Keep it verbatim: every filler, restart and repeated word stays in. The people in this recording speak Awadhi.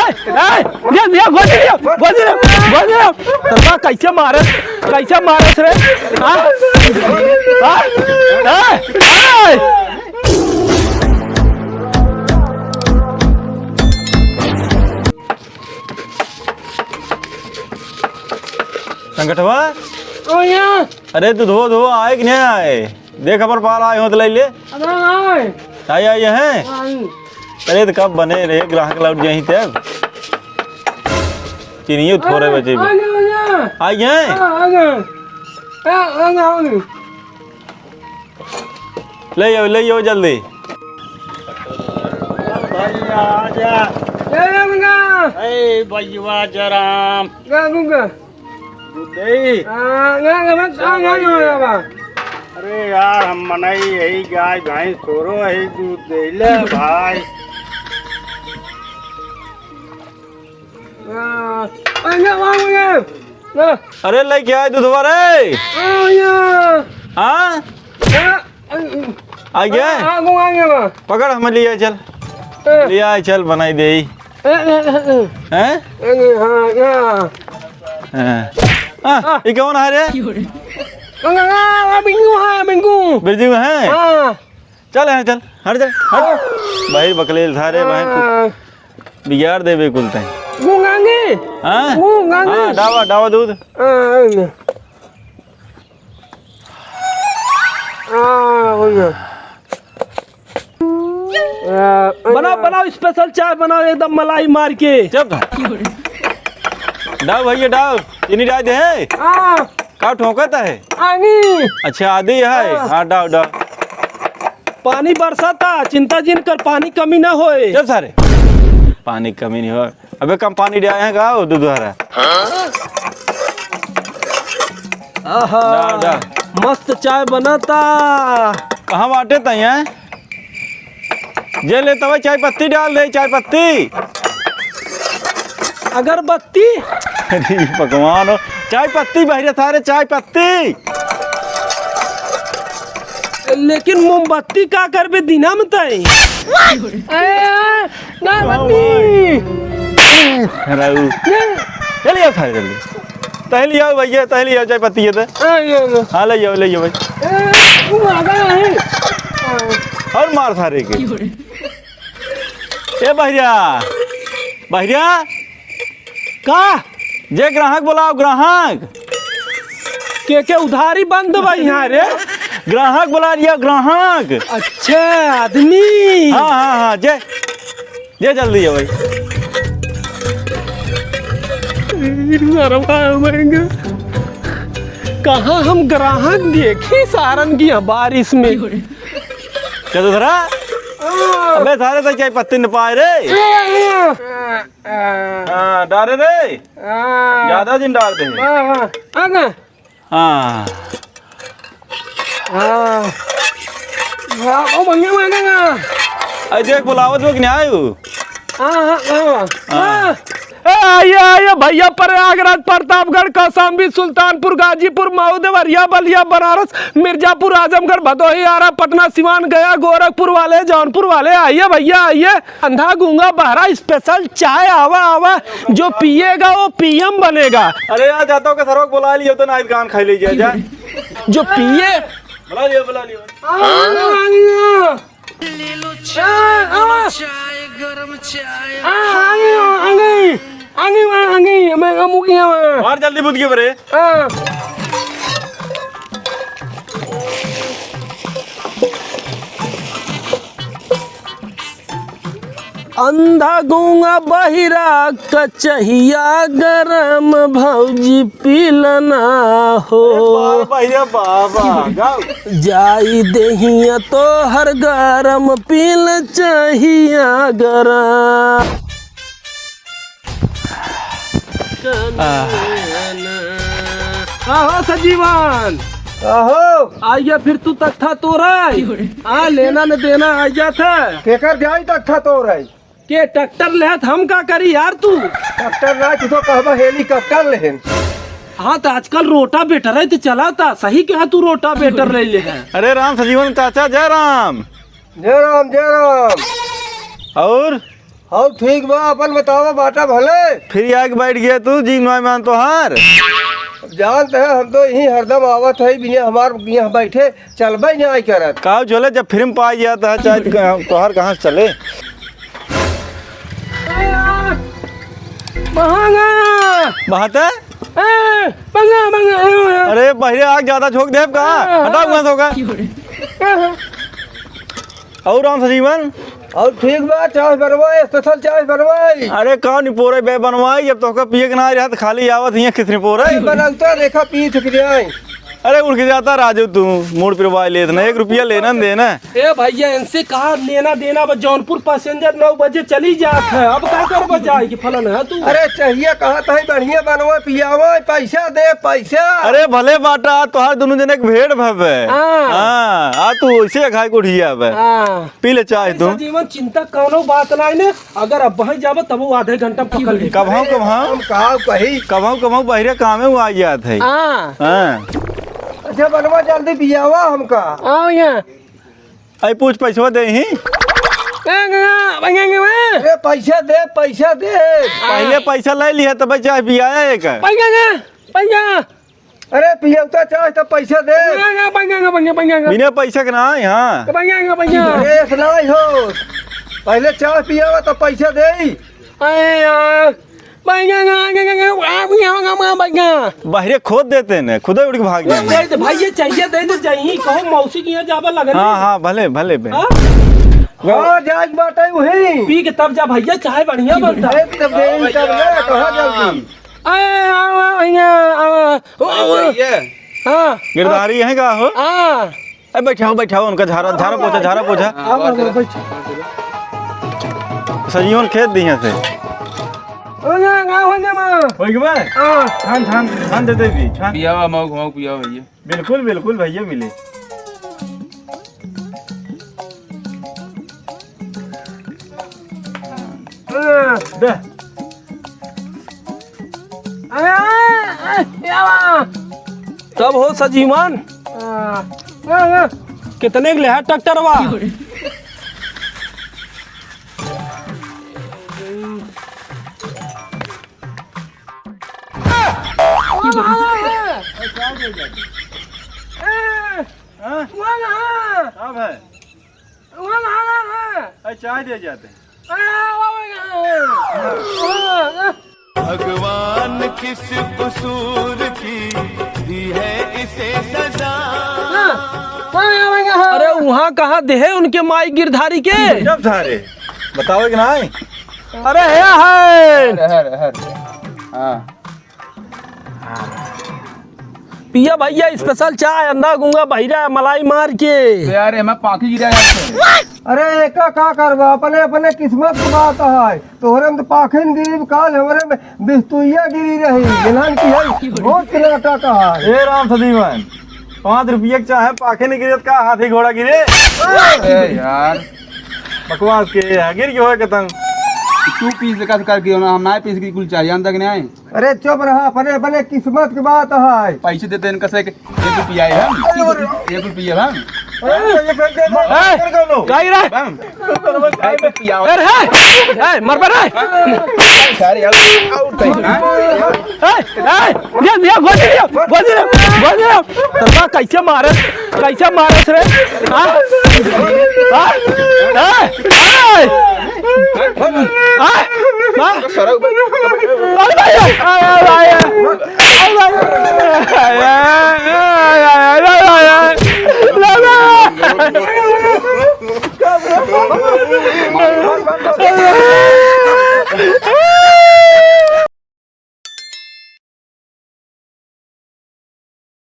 ए, ये, ये, गोदी लियो, गोदी लियो, गोदी लियो। तोरा कैसे मारत, कैसे मारत रे? हाँ? हाँ? ए, ए। संगठवा? ओ या। अरे, तू धो, धो, आए कि नहीं आए? देख, हमर पाल आए हो तो ले ले। अबे आए। आई, आई है? आई। अरे, तो कब बने रे, ग्राहक लौट जाही तब। चीनियो थोड़े बचे भी। आ गया, आ गया। आई है? हाँ, आ गया। आ, आ गया, आ गया। ले आओ, ले आओ जल्दी। भैया, आ जा। ए, ए, भैया। ए, भैया, जराम। गा, गु, गा। दूध दे। आ, ना, ना, मत, आ, ना, ना, ना, बा। अरे यार, हम मनई यही गाय भैंस थोड़ो है, दूध दे ले भाई। आ, आ, ना, आ, ना, ना। अरे, लेके आए दूधवा रे। आ, या। हाँ? आ, आ, आ गया? आ, आ, गो आ गया बा। पकड़, हमें ले आए, चल। ए। ले आए, चल, बनाई दे। ए, ए, ए, ए। हैं? ए, ए, हाँ, या। हाँ। आ, आ। ई कौन है रे? आ, आ, आ, बिंगू है, बिंगू। बिरजू है? हाँ। चल यहाँ, चल, हट जा, हट। बाहर बकलेल सारे, बाहर हाँ। बिगाड़ देबे कुल तैं। गूंगांगे। हाँ? गूंगांगे। हाँ, डावा, डावा दूध। हाँ, हाँ। हाँ, हो गया। आ, बनाओ, बनाओ, special चाय बनाओ, एकदम मलाई मार के। चुप। डाव भैया, डाव। चीनी डाल दे है। हाँ। का ठोकत है? आनी। अच्छा, आदि है। हाँ। हाँ, डाव, डाव। पानी बरसाता, चिंता जिन कर, पानी कमी ना होए। चुप सारे। पानी कमी नहीं हो। अबे कम पानी डाले हैं का, दूध वाला? आहा, डाल, डाल। मस्त चाय बनाता। कहाँ बाटे तैं, हैं? जे ले तब चाय पत्ती डाल दे, चाय पत्ती। अगरबत्ती? अरे भगवान हो, चाय पत्ती बहिरे थारे, चाय पत्ती। लेकिन मोमबत्ती का करबे दिना में तैं? अरे, ना बत्ती। राऊ। चल आओ सारे जल्दी। तहली आओ भैया, तहली आओ, चाय पत्ती है तो। हाँ, ले आओ, ले आओ भाई। ए, तू आ गया है। और मार सारे के। ए बहिरिया, बहिरिया। का? जे ग्राहक बोलाओ, ग्राहक। के, के उधारी बंद बा यहाँ रे? ग्राहक बोला लिया, ग्राहक। अच्छा, आदमी। हाँ, हाँ, हाँ, जे, जे जल्दी है भाई। कहाँ हम ग्राहक देखी सारन की यहाँ बारिश में? क्या तो धरा? अबे सारे तो चाय पत्ती न पाए रे। हाँ, डारे रे। हाँ। ज्यादा दिन डार दे। हाँ, हाँ। आ ना। हाँ। हाँ। हाँ, ओ, बढ़िया, बढ़िया, बढ़िया। अरे, देख, बुलावत लोग नहीं आए हो। हाँ, हाँ, हाँ। हाँ। हाँ। ए, आइए, आइए, भैया, प्रयागराज, प्रतापगढ़, कौशाम्बी, सुल्तानपुर, गाजीपुर, मऊ, देवरिया, बलिया, बनारस, मिर्जापुर, आजमगढ़, भदोही, आरा, पटना, सिवान, गया, गोरखपुर वाले, जौनपुर वाले, आइए भैया, आइए। अंधा गूंगा बहरा special चाय, आवा, आवा, जो पिएगा वो पीएम बनेगा। अरे यार, जाता हूँ कि सरवा को बुला लियो तो ना, कान खाई ले जा, जा। जो पिए। बुला लियो, बुला लियो। आ, आ, आ, आ। आ, आ। आ, आ, आ, आ, आ, आ, मैं मुखिया हूँ। और जल्दी बुद के बरे। आ। अंधा गूंगा बहिरा कचहिया गरम भौजी पीलना हो। अरे बाबा, ये बाबा, गाओ। जाई देहिया तोहर गरम पील चहिया गरम। आह। आहो सजीवन। आहो। आइया फिर तू तख्ता तोड़े। हाँ, लेना न देना आ जात है। केकर जाई तख्ता तोड़े? के ट्रैक्टर लेहत हम का करी यार तू? ट्रैक्टर ना, तू तो कहबा helicopter लेहन। हाँ, तो आजकल रोटावेटर है तो चलाता। सही कहा तू, रोटावेटर ले ले है। अरे राम सजीवन चाचा, जय राम। जय राम, जय राम। और? और ठीक बा, अपन बतावा, बाटा भले? फिर आके बैठ गया तू, जी नौमान तोहार। जानत है, हम तो यहीं हरदम आवत है, बिना हमार यहाँ बैठे चलबे नहीं करत। का झोले, जब फिर पाई जात है, चाहे क-, तोहार कहाँ से चले? महंगा। महंगा? ए, महंगा, महंगा, महंगा। अरे, बहिरे आग ज्यादा झोंक देब का? हाँ। हटाओ वहाँ से होगा। हाँ। और राम सजीवन? और ठीक बा, चाय बनवाई, special चाय बनवाई। अरे, का निपोरे बे बनवाई, जब तोहका पिए के ना रहा, तो खाली आवत हियाँ खिस निपोरे। अरे, बनौता देखा, पी चुक जाए। अरे, उड़ के जाता राजू, तू मूड़ पिरवाई लेत ना, एक रुपया लेना न देना। ए भैया, इनसे कहा लेना देना, बस जौनपुर passenger नौ बजे चली जात है, अब का करबा जाए कि फलन है तू? अरे, चाहिए कहा तो है, बढ़िया बनवा, पियावा, पैसा दे, पैसा। अरे, भले बाटा, तोहार दोनों जने के भेड़ भवे। हाँ। हाँ, आ तू वैसे खाए को ढिया बे। हाँ। पी ले चाय तू। सजीवन, चिंता कौनो बात नाई ने, अगर अब वहीं जाबे तब वो आधे घंटा में पकड़ ले। कबहू, कबहू। हम का कही? कबहू, कबहू बहिरे कामे वो आ जात है। हाँ। हाँ। अच्छा बनवा, जल्दी पियावा हमका। आओ यहाँ। आई पूछ पैसवा दे ही। ना, ना, ना, भैया, ना, ना। अरे पैसा दे, पैसा दे। पहले पैसा ले लिया तब चाय पियाया एक। भैया, ना, भैया। अरे पियौता चाय तो पैसा दे। ना, ना, भैया, ना, भैया, भैया, ना। बिना पैसा के ना, हाँ। भैया, ना, भैया। अरे ऐसा नहीं हो, पहले चाय पियावा तो पैसा दे। अरे यार, भैया, ना, ना, ना, ना, आप यहाँ का माँ भैया। बहिरे खोद देते ने, खुदे उड़ के भाग जाए। दे दे भाई, ये चाहिए, दे दे, चाहिए। कहो मौसी के यहाँ जाबा लगन हाँ, है। हाँ, भले, भले, भले। हाँ? हाँ, जाए के बात है वही। पी के तब जा भैया, चाय बढ़िया बनता। अरे तब दे, तब ले, कहाँ जल्दी? अरे, आवा भैया, आवा। ओ, ओ। भैया। हाँ। गिरधारी है का हो? हाँ। ए, बैठाओ, बैठाओ, उनका झारा, झारा पोछा, झारा पोछा। हाँ, आओ, आओ, बैठ। सजीवन खेत दिया से। ओ, ना, ना, हो जा, माँ। हो गया बा? हाँ। छान, छान, छान दे दे भी, छान। पियावा, मऊ, मऊ पियावा भैया। बिल्कुल, बिल्कुल भैया मिले। हाँ। दे। तब हो सजीवन। कितने के लेहा ट्रैक्टरवा? हाँ? का भाई? अरे, चाय दे जाते हैं। भगवान किस कसूर की दी है इसे सजा। अरे, वहाँ कहाँ देहे उनके माई गिरधारी के? जब सारे बतावे कि नहीं? अरे, है, है। अरे, अरे, अरे। हाँ। पिया भैया special चाय, अंधा गूंगा बहिरा मलाई मार के। तो यार, एमा पाखी गिरा है। अरे, एका का करबा, अपने, अपने किस्मत के बात है। तोहरे में तो पाखिन गिरी, काल हमरे में बिस्तुइया गिरी रही। जिन्हन की है, बहुत नाटक है। ए राम सजीवन, पाँच रुपये के चाहे पाखिन गिरे, तो का हाथी घोड़ा गिरे? ए यार। बकवास के है, गिर के होए कतंग। तू पीस का कर गिरो ना, हम ना पीस की कुल चाय, जान तक नहीं आए। अरे चुप रहा, अपने, अपने किस्मत की बात है। पैसे देते इनका से एक, एक रुपया है हम। अरे, अरे। एक रुपया है हम। अरे, ये कर दे, ए, कर दो। का गिरा? हम। एक रुपया है। अरे, ए, ए, मर पर रे। सारे यार, आउट है, हाँ? ए, ए, ये, ये, गोली लियो, गोली लियो, गोली लियो। तोरा कैसे मारत, कैसे मारत रे? हाँ? हाँ? ए, ए।